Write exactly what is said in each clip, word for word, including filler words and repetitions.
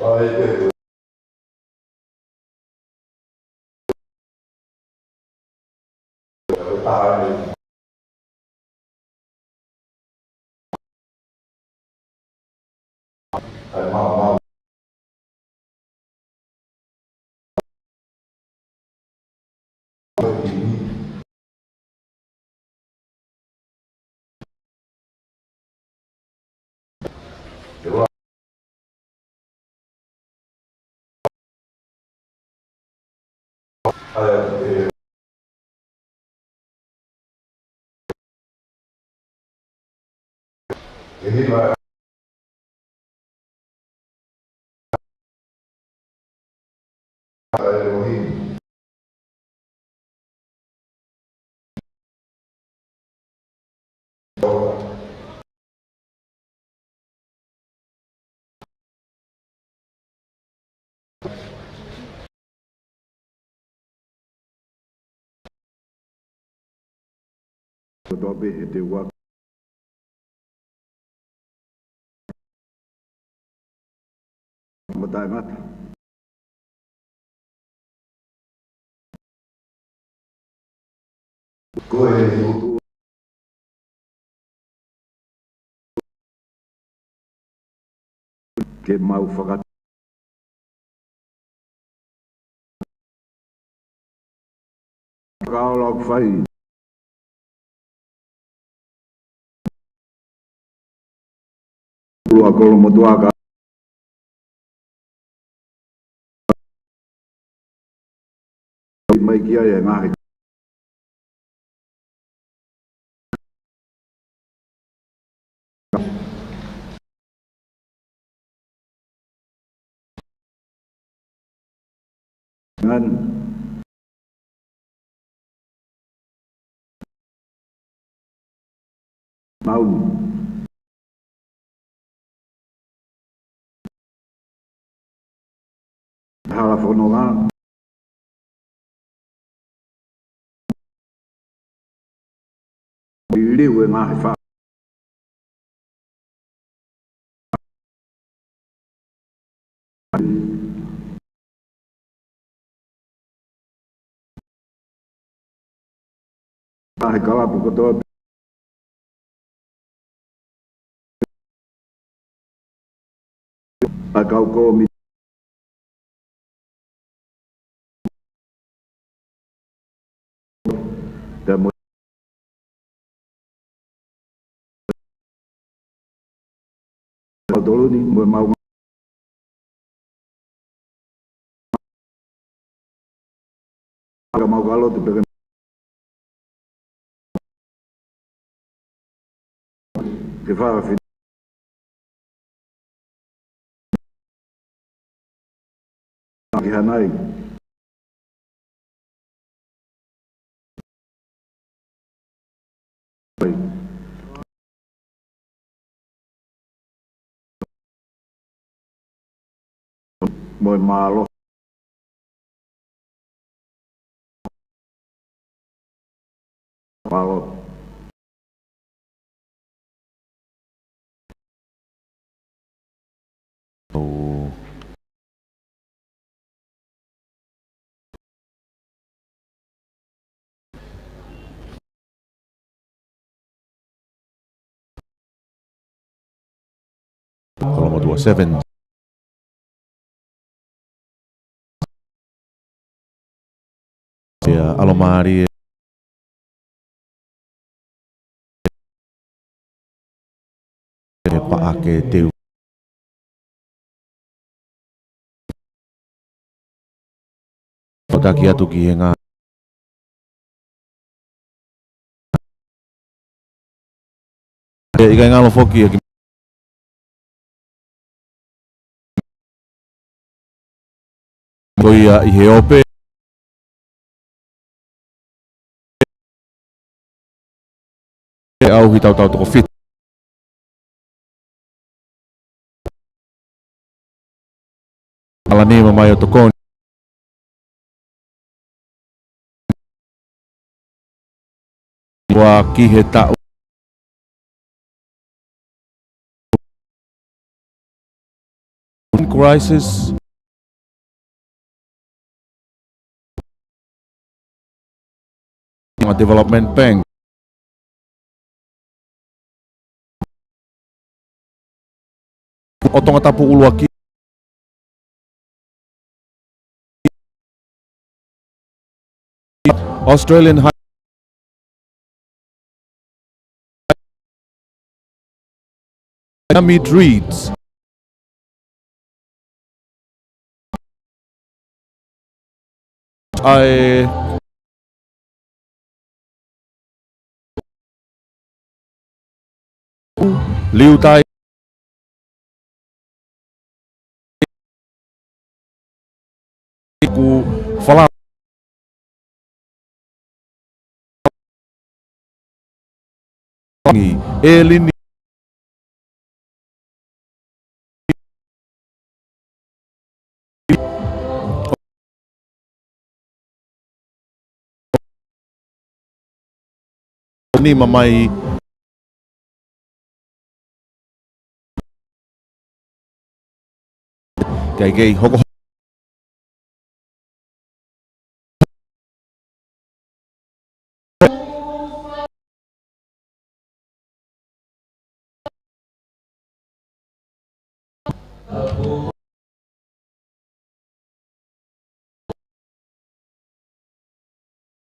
ʻAi, ʻe, ʻe, ʻe, ʻe, ʻai, mau, mau. Kotoa pē he te ua. Mataʻi mata. Ko e utu ke mau faka-, fakaola ʻoku fai. Ulu a Kolomotuʻa ka mai ki ai e ngaahi ngani. Mau. Hala fononga. Liliu e ngaahi fa-, ngaahi kalapu kotoa. ʻA e kau kōmiti pea mo e mautolu ni mo e mau ka mau ka lotu pē ke fakafi-, ke hanai. Mo e mālō. Mālō. ʻO Kolomotuʻa seven. Pea ʻalomālie e paʻake teu. Fakaʻatā atu ki he ngaahi ʻe ʻikai ngalo foki ʻa ki ko ia ʻi he ope. ʻE ʻauhi tautau toko fitu. ʻAlani mo Maʻiotokoni. Ua ki he taʻu. Crisis. Development Bank. ʻO Tongatapu ʻUluaki. Australian High Dynamite Reeds. ʻAi Liutai. Ku fala Elini. Ni mamai. Kei kei hoko.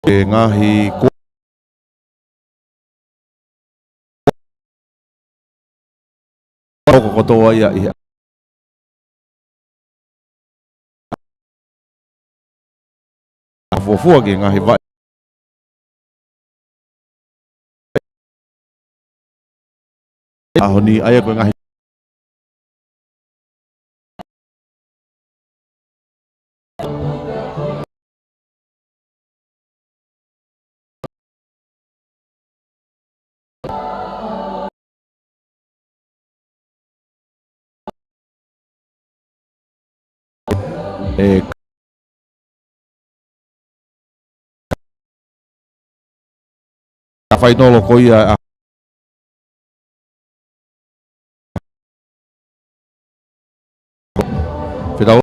ʻE ngaahi ku- ʻOku kotoa ia ʻi he fuofua ki he ngaahi vaʻe. ʻAho ni ʻa ia ko e ngaahi ʻE ka fainolo ko ia ʻa fetau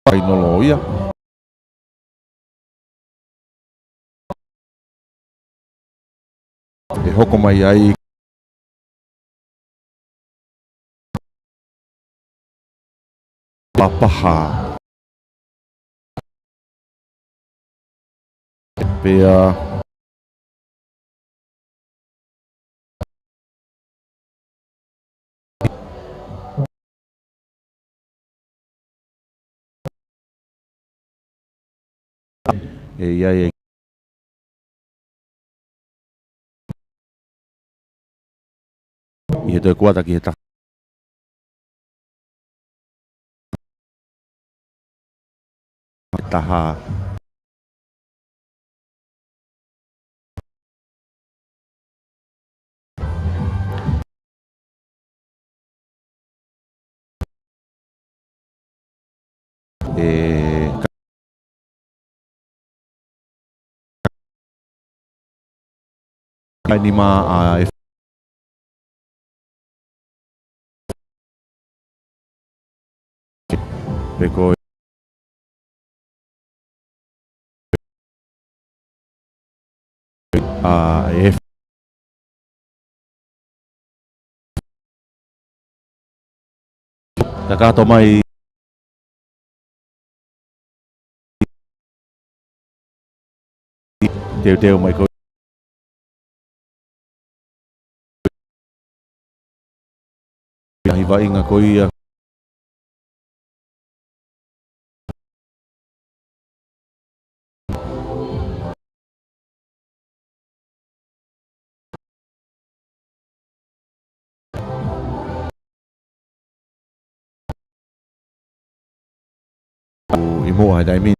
fainolo ia. ʻE hoko mai ai papaha. Pea ʻe ʻi ai ʻi he toe kuata ki he taha. Taha. ʻE ka ni ma a e pe ko a e kakato mai teuteu mai ko ia. Ngaahi vaʻinga ko ia. ʻI muʻa he taimi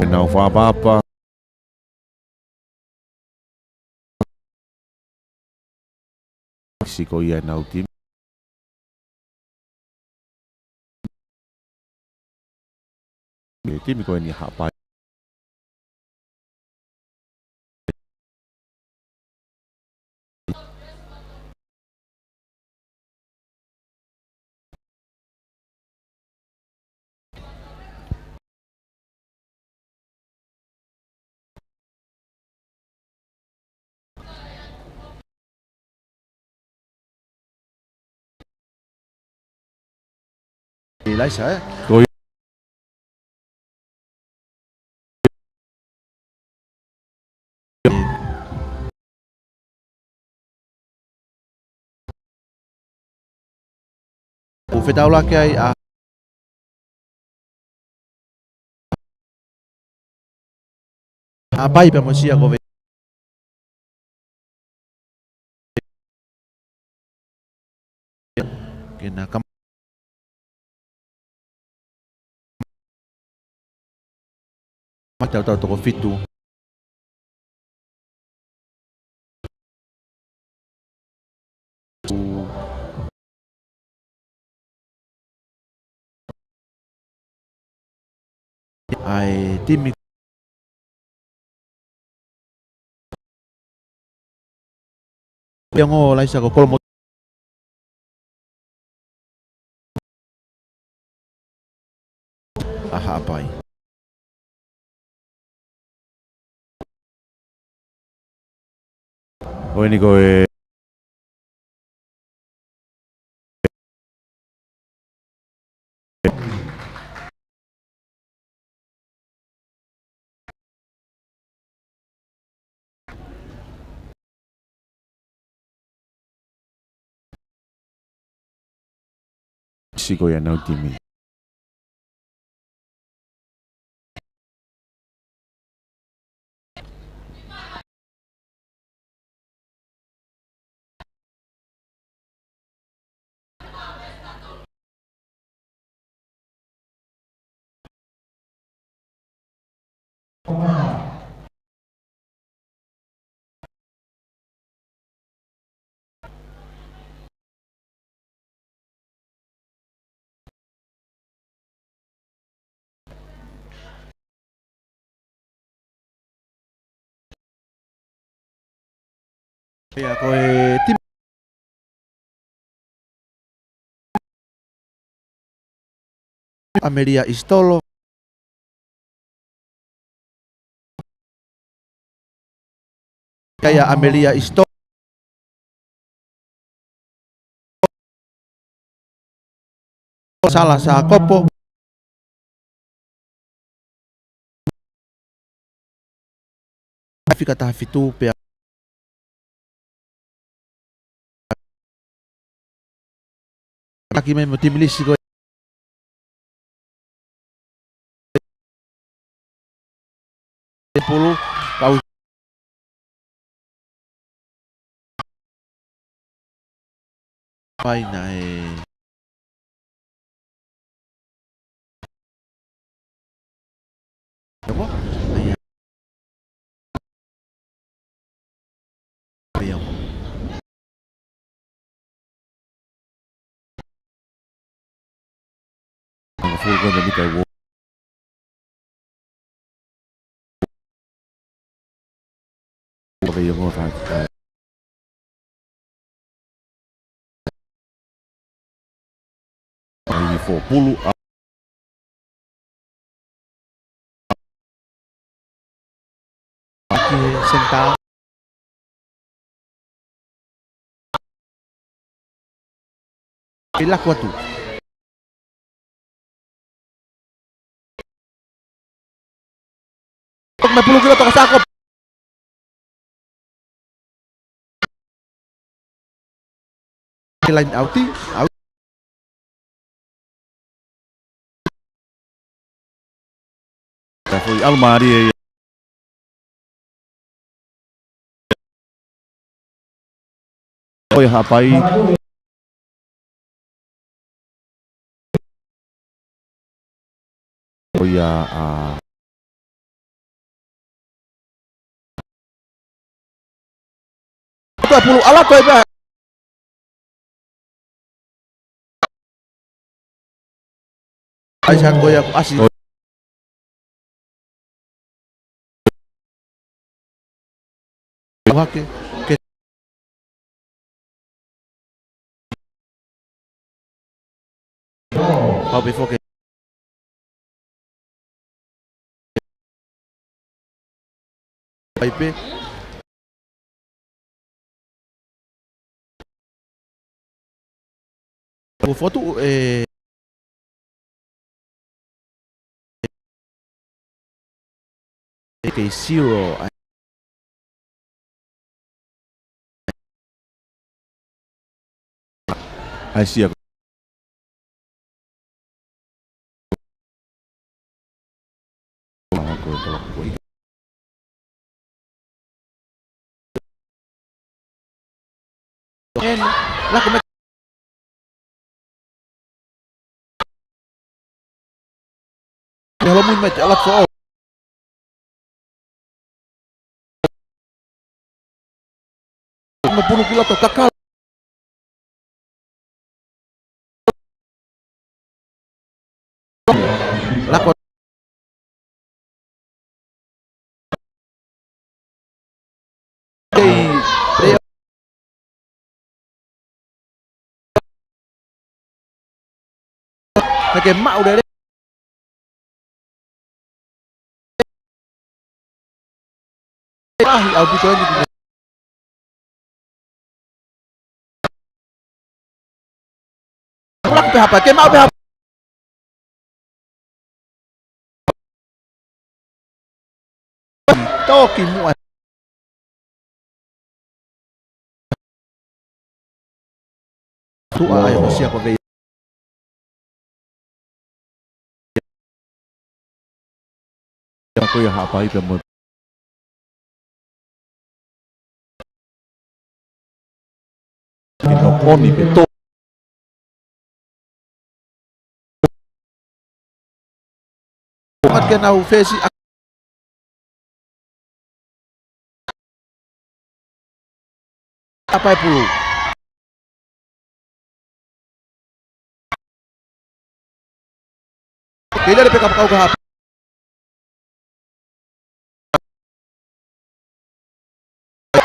ʻenau fāpapa. Siko ia ʻenau timi. ʻE timi ko eni Haʻapai. Laisa, ē? Ko ia. ʻOku fetaulaki ai ʻa Haʻapai pea mo Sia Kove. Ke na kam- Matautau toko fitu. ʻA e timi Pea ngo Laisa ko Kolomo ʻa Haʻapai. Ko eni ko e Siko ia nau timi. Pea ko e timi ʻAmelia Isitolo. Kaia ʻAmelia Isitolo. Sala Sakopo. Fika taha fitu pea taki mai mo timi lisi ko e pulu kau. Paina e Ai fōpulu a. Ki he senitā. Ke laku atu. Toki mai pulu ki loto ka sako. Ke line out, out. Ka foʻi ʻalumālie ia. ʻOi Haʻapai. ʻOi ʻa, ʻa. Pulu ʻalu atu ai pē. Ai sa ko ia ko ʻasi. Hake. Ke. Pau pē foki. Ai pē. Ko fotu e. Kei zero ʻa e, ʻa e sia. Lako mai. Te holo mui mai te ala fo. Mo pulu ki loto kakala. Lako. Tei, tei. Naʻa ke maʻu lele. Lahi ʻaupito eni ki me. Laku pē hapa, ke maʻu pē hapa. Toki muʻa. Tuʻa ai, ko sia ko vei. Ko ia Haʻapai pea mo. Ke tokoni pē to. Mat ke nau fesi a-, Haʻapai pulu. Kei lele pē kapakau ka hapa.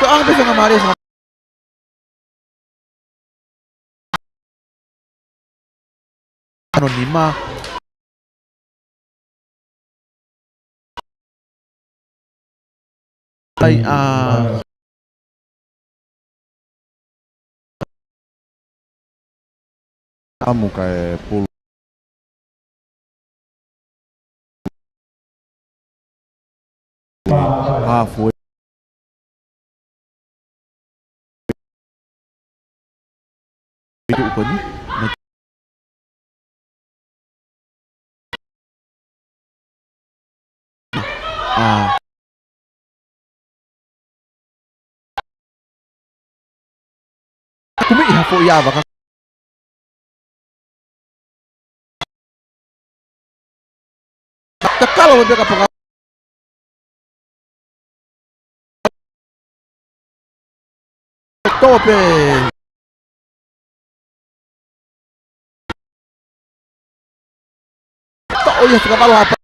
Ko anga pē fenga mare sa. Ano nima. Ai, a. Amu ka e pulu. Halfway. Itu ko ni. A. Kumi iha fo ia vaka. Kakalo pē kapakau. Tope. Toʻo ia fika valo hapa.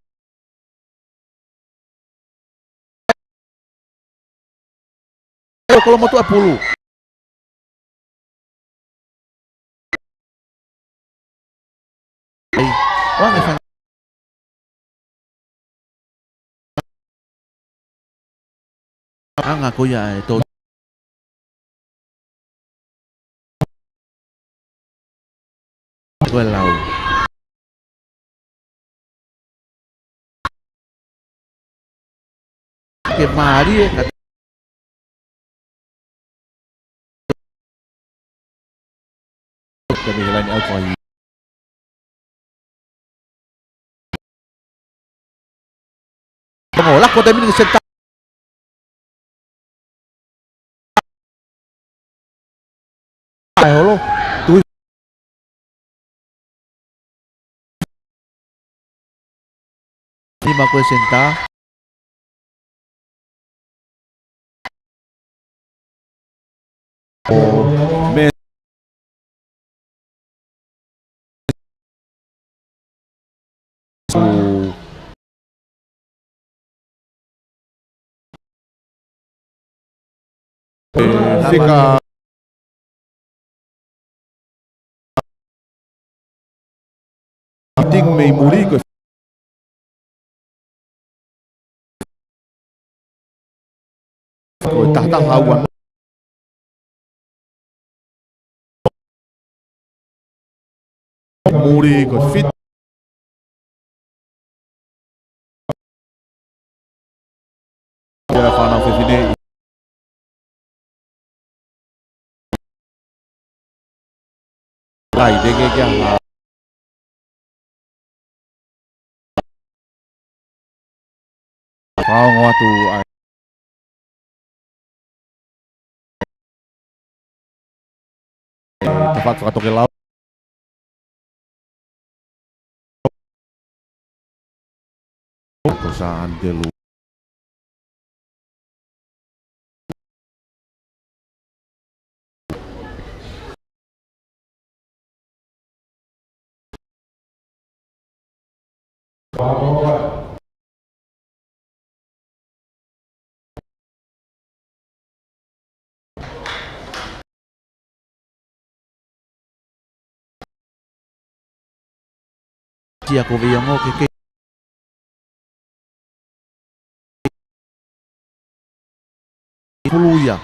Kolo motu a pulu. Ai, ua me fanga. Anga ko ia e to. Ko e lau. Ke mālie ka Te me helani au fai. Komo, lako te mini senta. Ai, holo. Tui. Nima ko e senta. ʻO me. Fika. Ting mei muli ko e. Ko e tahataha ua. Muli ko e fit. Ai, te ke kia ha. Fakaongo atu ai. Tafaʻaki fakatokelau. Ko Sāntelu. Tiakoveiongo ke ke pulu ia.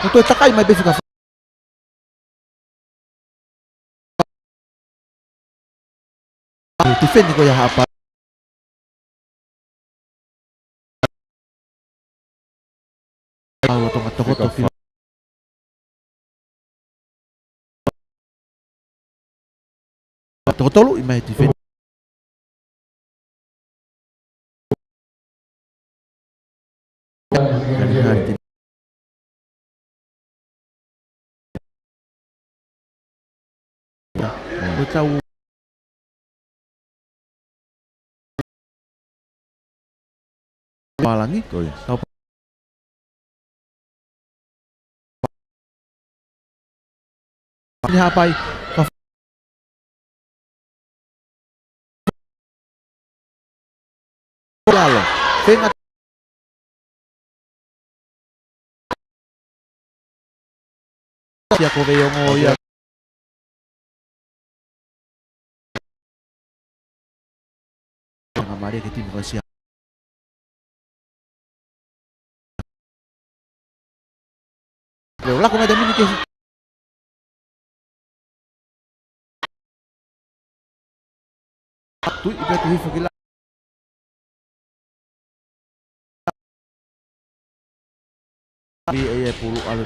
Ko toe takai mai pē fika. Tifeni ko ia Haʻapai. Au Tonga toko toki. Toko tolu i mai tifeni. Ko tau Palangi. Ko ia. Tau Ni Haʻapai. Ka lalo. Fenga. Tiakoveiongo ia. Ngā mālie ki he timi ko Sia. Leo lako mai taimi ni ke Tui i pē tu hifo ki la. Pea e pulu ʻalu.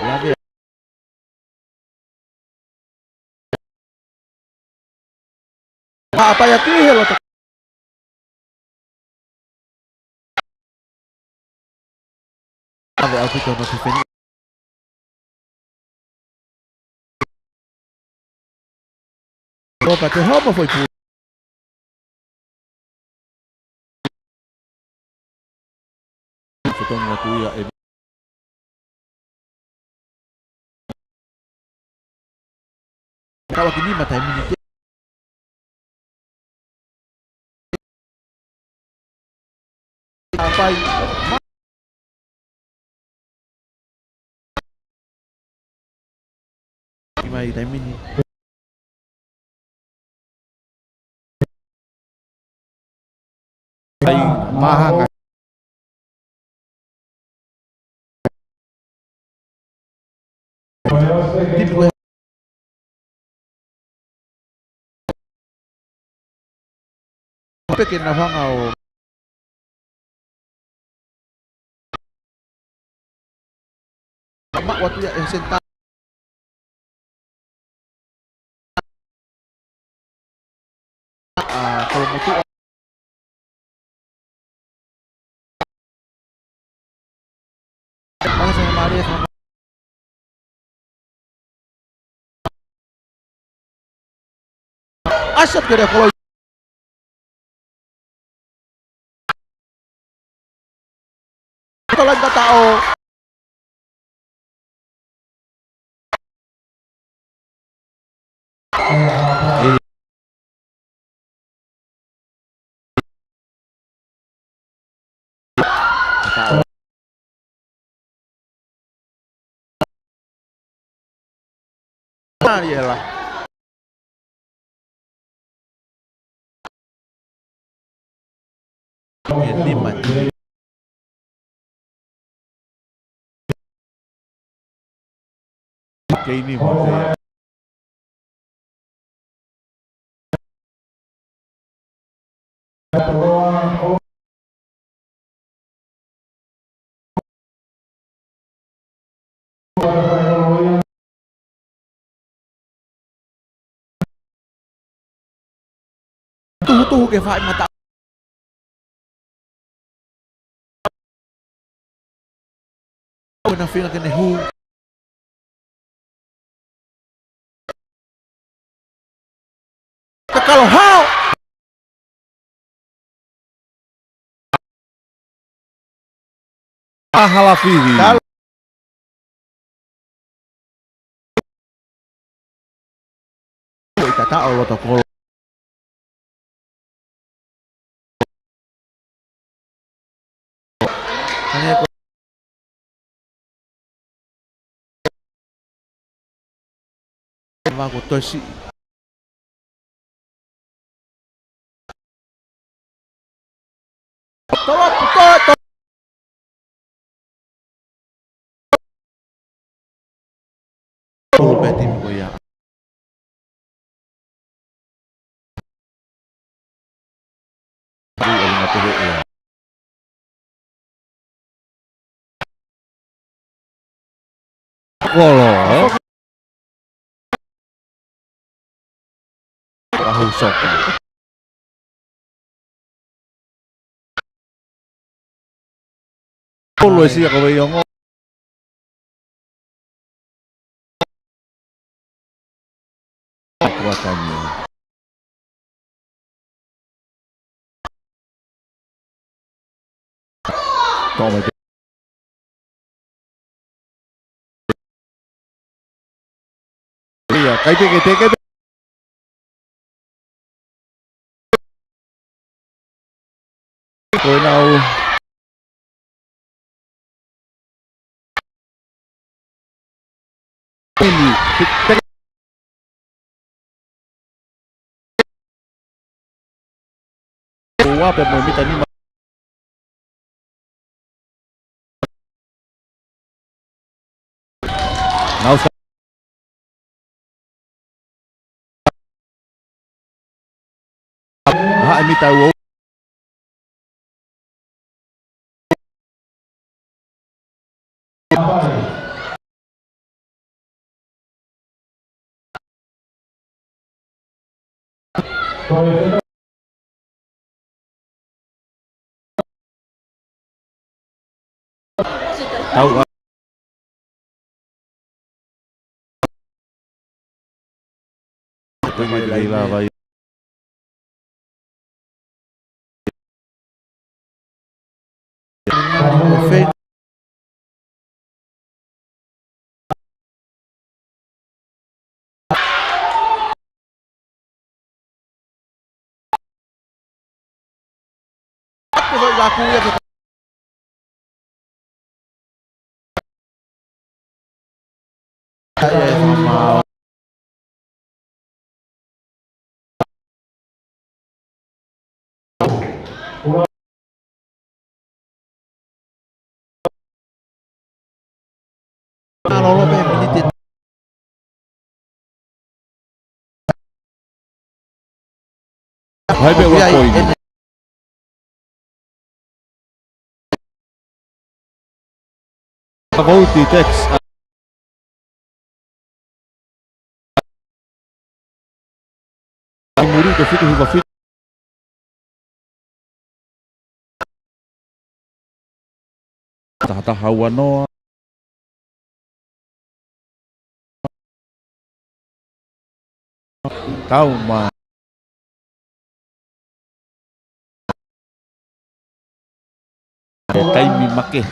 Lave. Haʻapai atu ʻi he loto. Lave ʻaupito hono tifeni. Ko ka te homo foʻi pulu. Fotonu atu ia e. Kau aki nima taimi ni te. Haʻapai. Mai taimi ni. Ai, mahanga. Tipu e. Peke na hanga ʻo maʻu atu ia e senta. ʻA Kolomotuʻa. Pasa sa mare sa. Asat kere kolo. Kolo kata o. Mariela. Ke nima. Ke nima. Tuhutuhu ke fai mata. Ko ena fina ke ne hū. Ka kalo hao. ʻA Halafihi. Kalo. Ko e tata ʻo loto kolo. Ane ko e vako toesi. Tolo, tolo, tolo. Tolo pē timi ko ia. Ui, ʻoku na pehe ia. Kolo, ē? Ahu soka. Kolo e sia ko Veiongo. Kua tani. Toma te. Ia, kai teke teke. Ko e nau. Ini. Ua pe mo mita nima. Nau sa. Haʻa mita uo. Tau a. Tui mai lava. Mālō pē miniti. Hai pē ua poini. Vouti text. Ai muri ko fitu hiva fitu. Taha taha ua noa. Tau ma. Taimi make.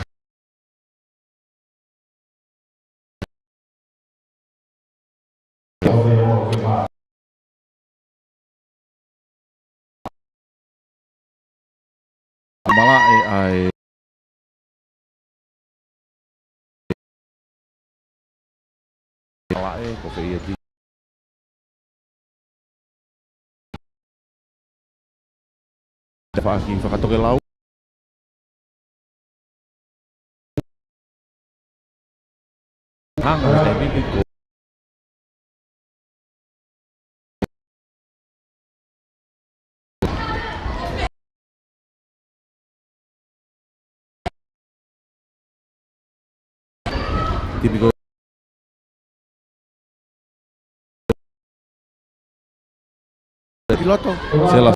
Malaʻe ai. Malaʻe ko fē ia ti. Te faʻaki fakatokelau. Hanga he taimi ko. Timi ko ē. ʻI loto. Sela.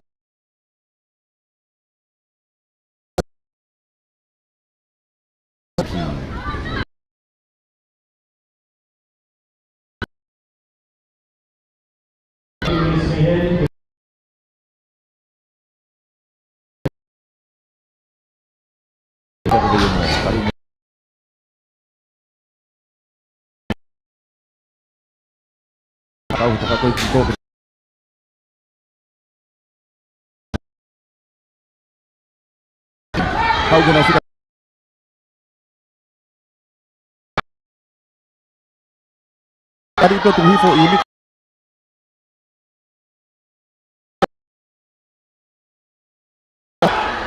Kau he takatoi ki kō. Kau ke nau fika. Kari to tu hifo i mi.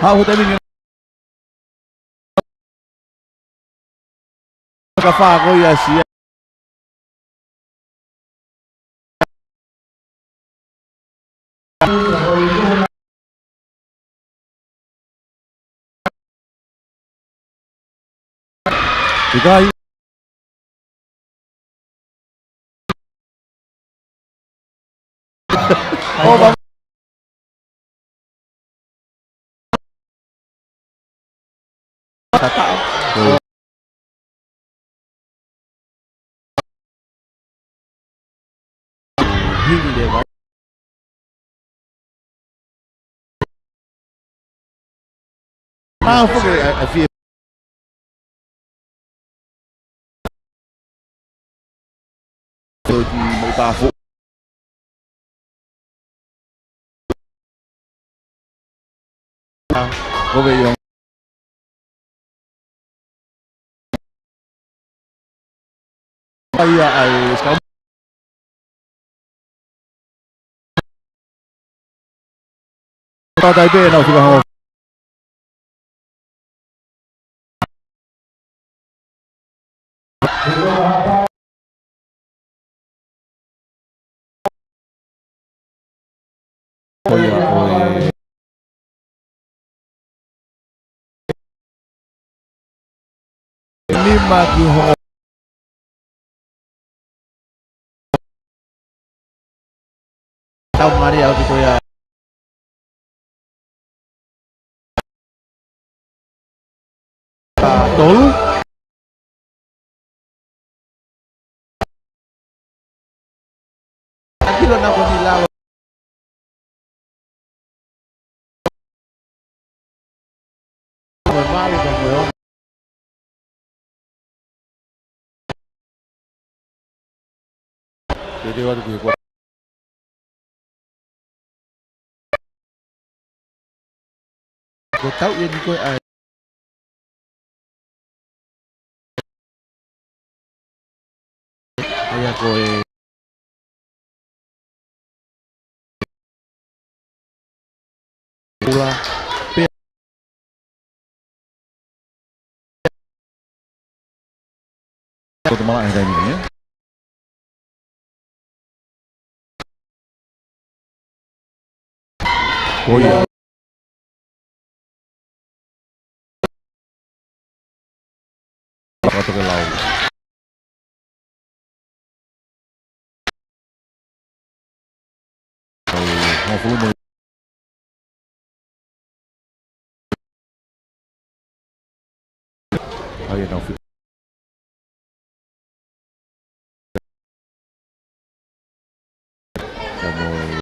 Hau ho taimi ni. Ka fā ko ia sia. ʻIkai. ʻO, ma- Tata. Hili leva. Ah, foki, a, a fie. Toti mo tafo. Ko ve iong. Ai, ai, ai, ska. Tau tai pē, nau fika hao. Ko ia, ko e. Nima ki ho. Tau mari au ki ko ia. Tolu. Akilo na ko ni lalo. Ko e malu ka ko e ona. Te te watu ki he kua. Ko tau ia ni ko e ai. Ai a ko e. Ula. Pe. Ko te mala e taimi ni, ē? Ko ia. Ka toke lau. Hongofulu mo. Ai, e nau fi. Ka mo e.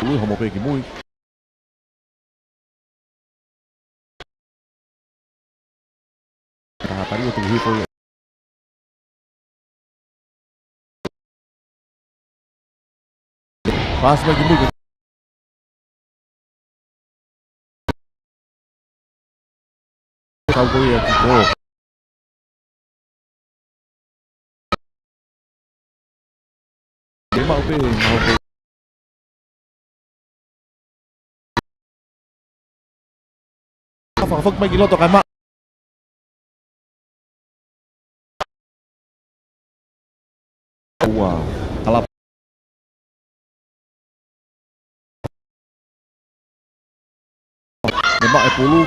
Ui, homo pē ki mui. Taha tari o tuku hifo ia. Paasi mai ki mui. Kau ko ia ki ko. Ke mau pē, mau pē. Fakafak mai ki loto kai ma. Ne maʻu e pulu.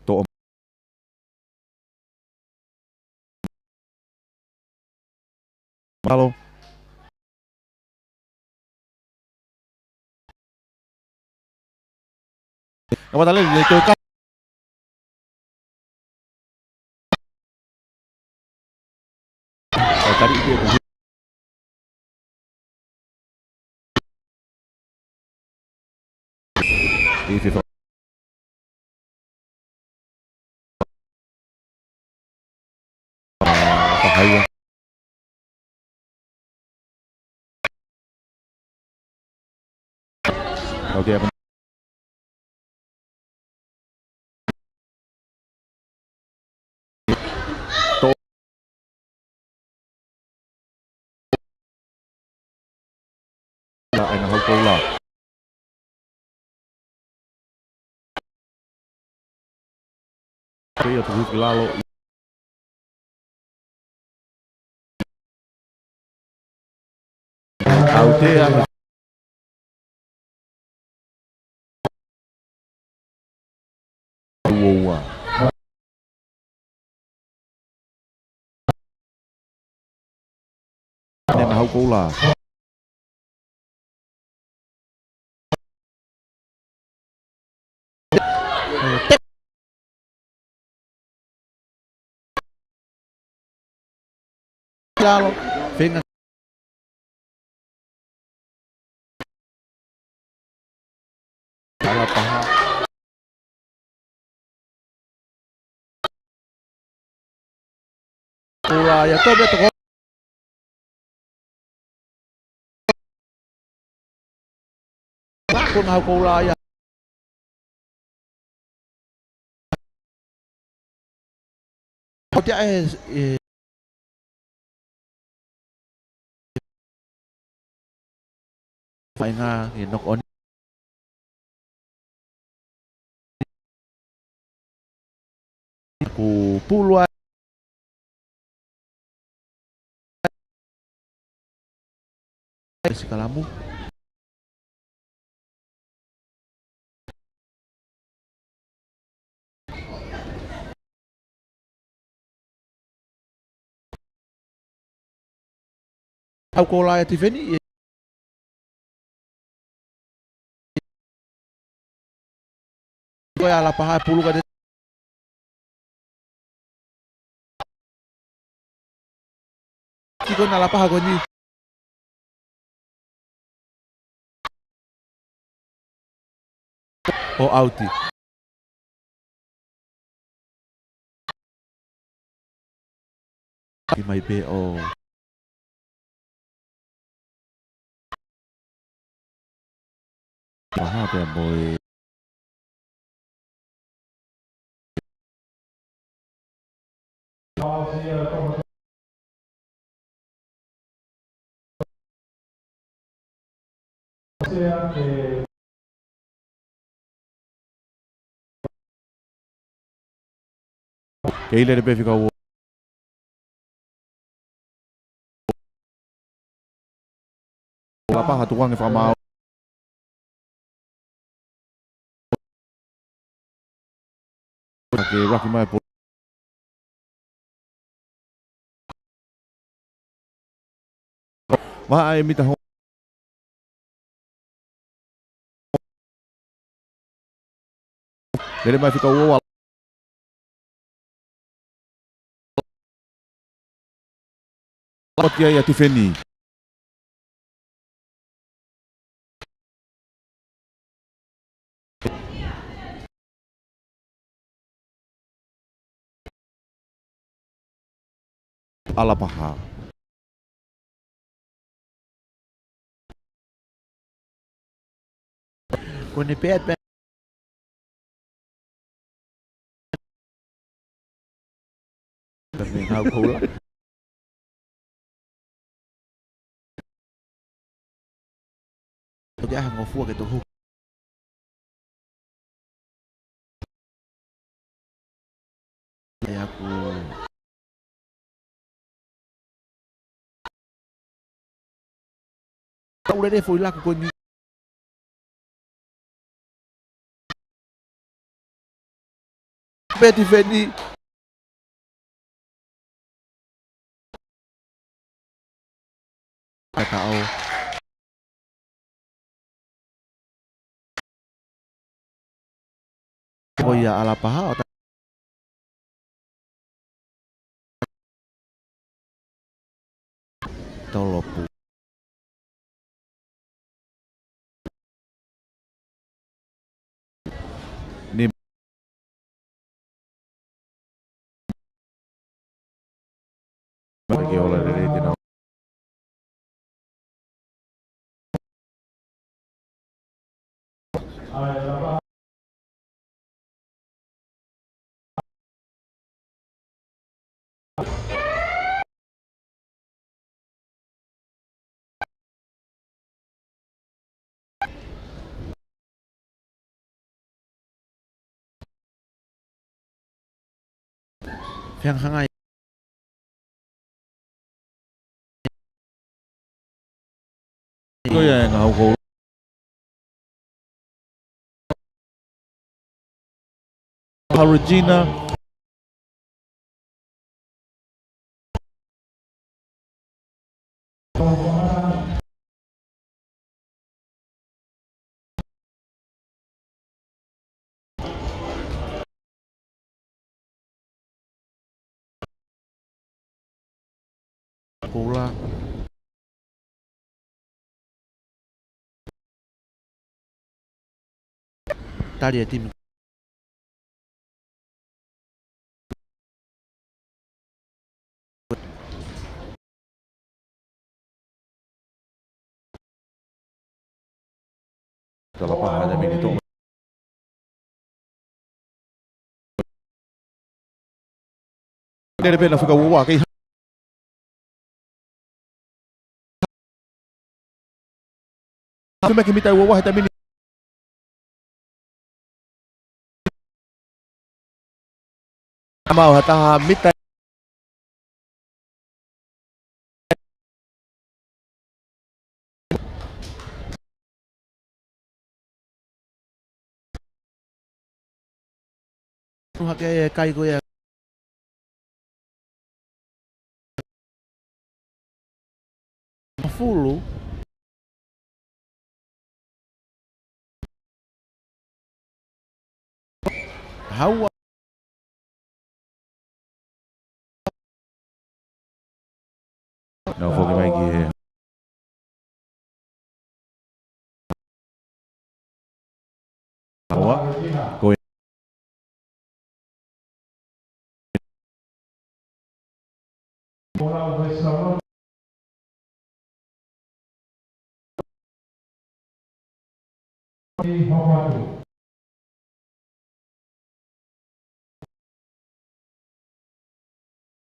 Toʻo. Mālō. Ka wata lele, le toe ka. ʻO tali ʻi he ʻi he fa-, fahaia. Kau te Toʻo. La, ʻena hau koula. Pea ia tuku ki lalo. Au te a. Ua ua. Ne na hau koula. Lalo, fenga. Ala paha. Koula ia, tō pē toko. Ko na hau koula ia. Ko te ʻai e, e, faʻahinga e knock on. Ko pulu ai. Sikalamu. Au koula ia Tifeni. Ko ia ala paha pulu ka te. Ki ko na ala paha ko ni. ʻO ʻauti. Ki mai pē ʻo. Paha pea mo e. Kei lele pē fika ua. Ala paha tuku ange fakamaau. Ke laki mai pulu. Maʻa e mita ho. Lele mai fika ua. Poti ai ʻa Tifeni. Ala paha. Ko ne pea pea. Ka me ngau koula. Ko te aha ngofua ke tohu. Lele foʻi laku ko eni. Peti feni. Kata o. Ko ia ʻAlapaha ʻo ta-, tolopu. Ni mai ke ola lelei te nau. Fehangahangai. Ko ia e ngahau ko Regina. Koula. Tali e timi. Talapaha ʻa e miniti. Lele pē na fika ua ua kei. Hafe mai ki he mita ua ua he taimi ni. Mau ha taha mita. Hake e kai ko ia. Fulu. Haua. Nau foki mai ki he. Haua. Ko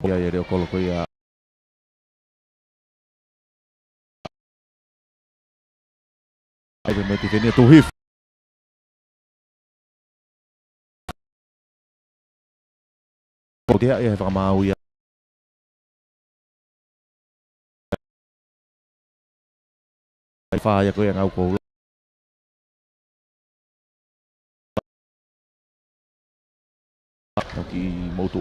ia, ia, leo kolo ko ia. Ai, pē mo e tifeni ʻa Tuhifu. Ko te ia he fakamaau ia. Ai fā ia ko ia ngau koula. Ki motu.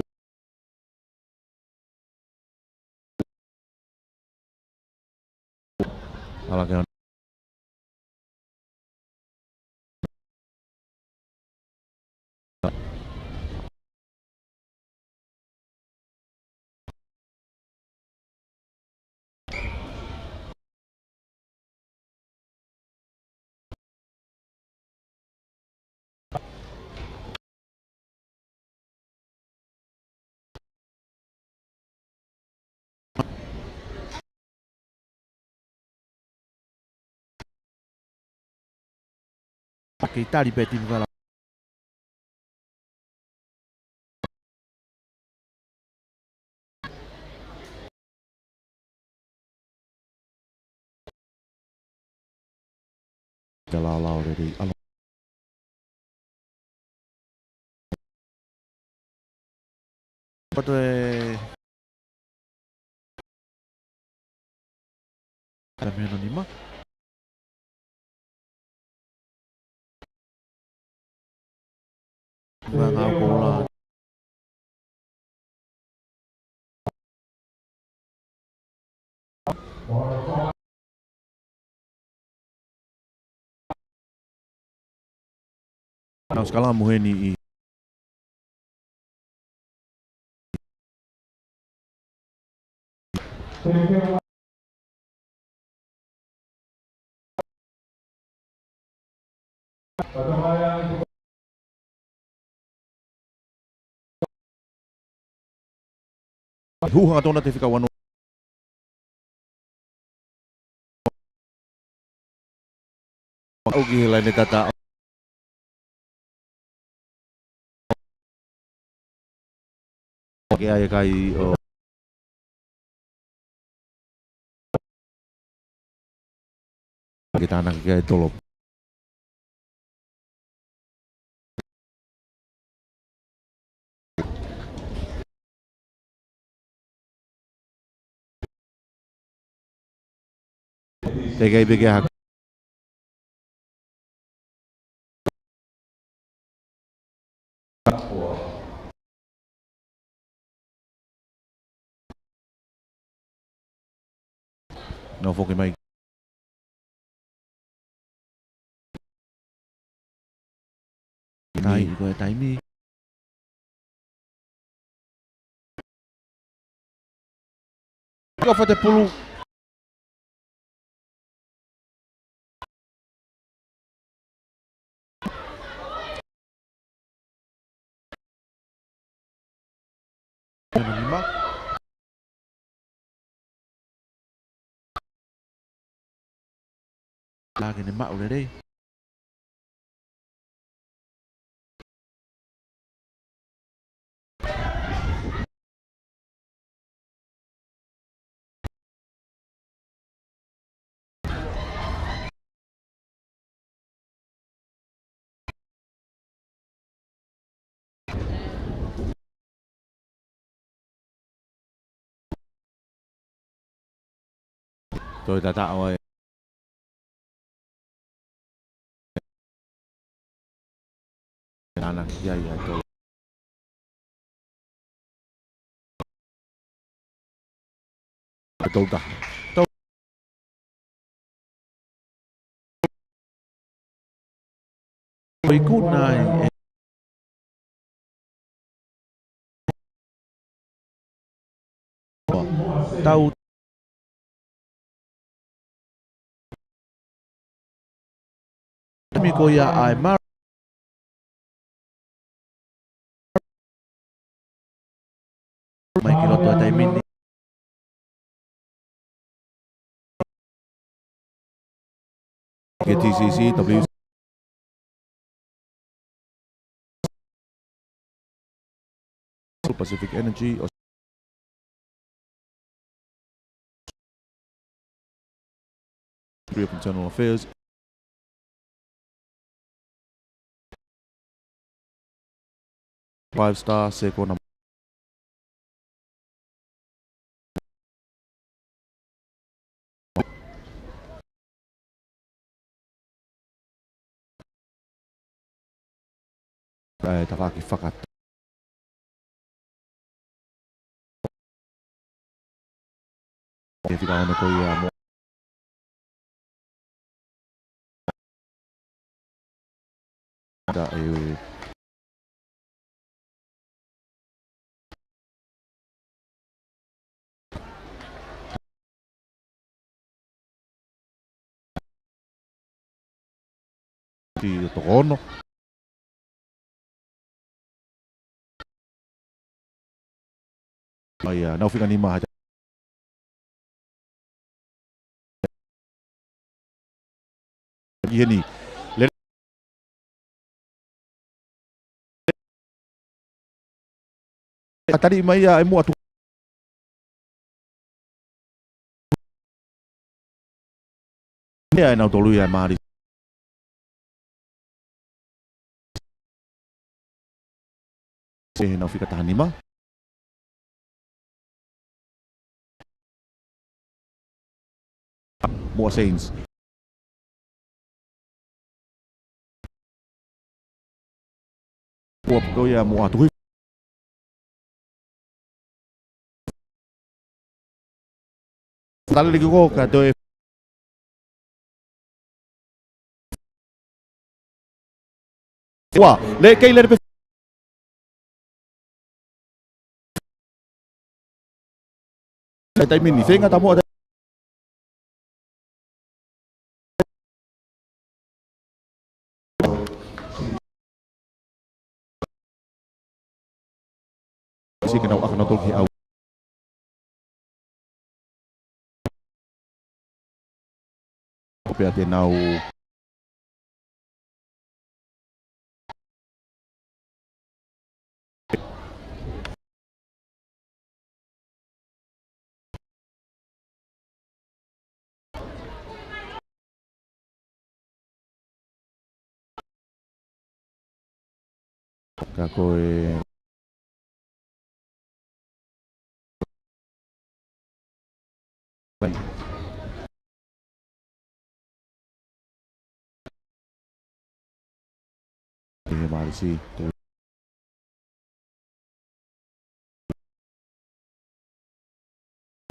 Ala ke Kei tali pē timi kala. Ka laolao lelei. Alo. Pato e. Ka mea no nima. Ngā ngā kola. Nau skalamu heni ʻi Huha tona te fika wano. Au ki he laine tata. Ke ai kai o. Ke tānaki ke ai tolo. Te kai peke ha. Nau foki mai. Nai, ko e taimi. Ko Fatepulu. Nima. Lā ke ne maʻu lelei. Toe tata ʻo e. Nana ia ia tau. Tau taha. Tau. Ko i kuna ai e. Tau. Taimi ko ia ʻa e mar. Mai ki loto e taimi ni. Ke T C C, W C, Pacific Energy, Ministry of Internal Affairs. Five star, second. ʻA e tafaʻaki fakata. E fika ono ko ia mo. Ta e Ti o toko ono. ʻA ia, nau fika nima ha. ʻI heni. Le-, a tali mai ia e mua tu. Ia e nau tolu ia e mali. Se he nau fika taha nima. Moa Saints. Pua piko ia mo atu hui. Tale liki ko ka toe. Ua, le kei le pe. Le taimi ni, fenga tamo ata. Sike nau aka nau tolu ki au. Pea te nau. Ka ko e He marisi.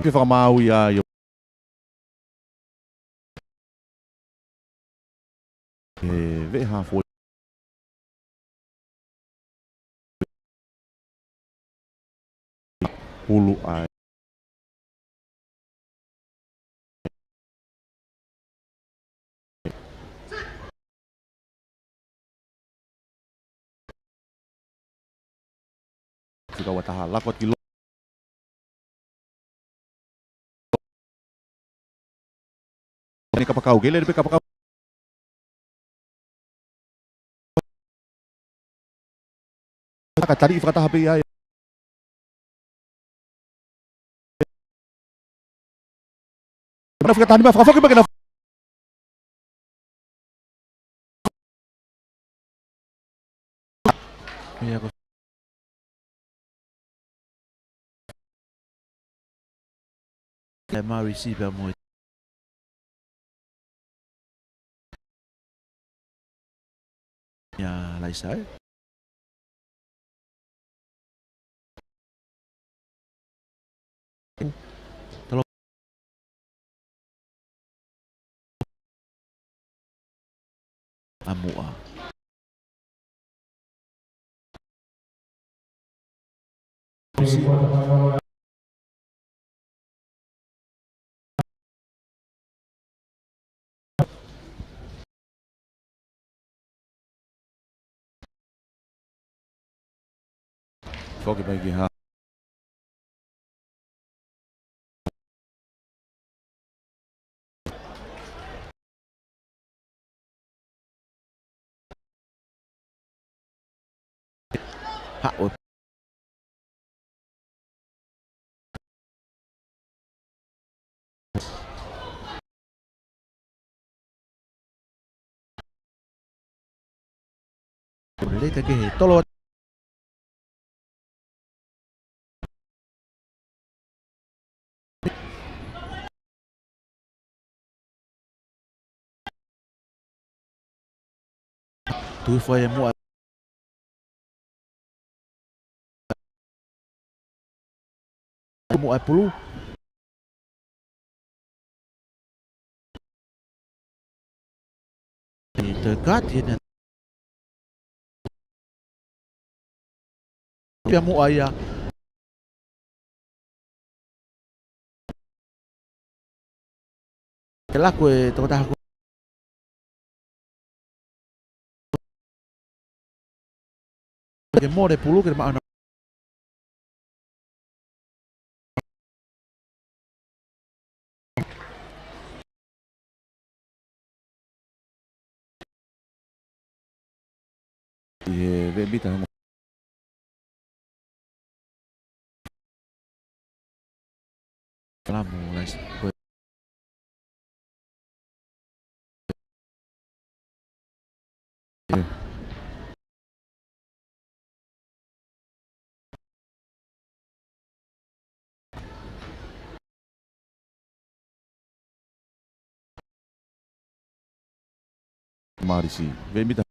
Ke fakamāu ia io. He veʻe hafo. Pulu ai. Fika ua taha lako ki lo. Ni kapakau, kei lele pe kapakau. Ka tali fakataha pe ia. Mana fika tani ma fakafoki ma kena. Ia ko. E marisi pea mo e. Ia laisa e. Talo. ʻA muʻa. Foki mai ki ha. Haʻu. Lelei ka ke he tolo. Tui fai e muʻa. Muʻa e pulu. ʻI te kati ena. Pea muʻa ia. Ke laku e tokotaha ko. Ke mole pulu ke maʻana. ʻI he veʻe mita hongo. Kalamu, laisa. Marisi. Veʻe mita.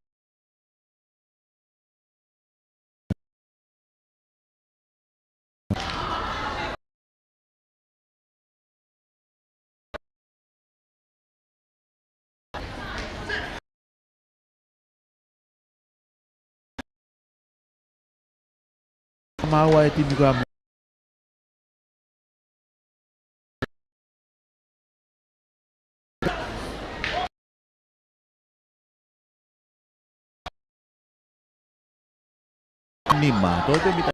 Maua e timi ko ia mo nima, toe te mita.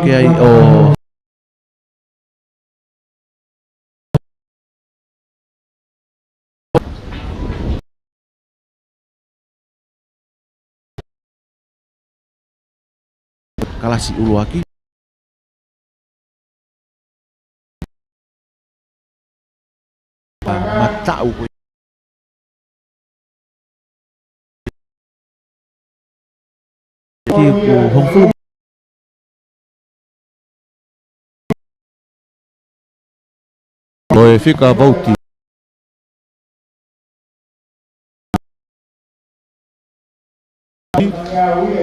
Ke ai ʻo kalasi ʻuluaki. Mataʻu ko Ki ku hongfulu. Ko e fika vouti.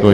Ko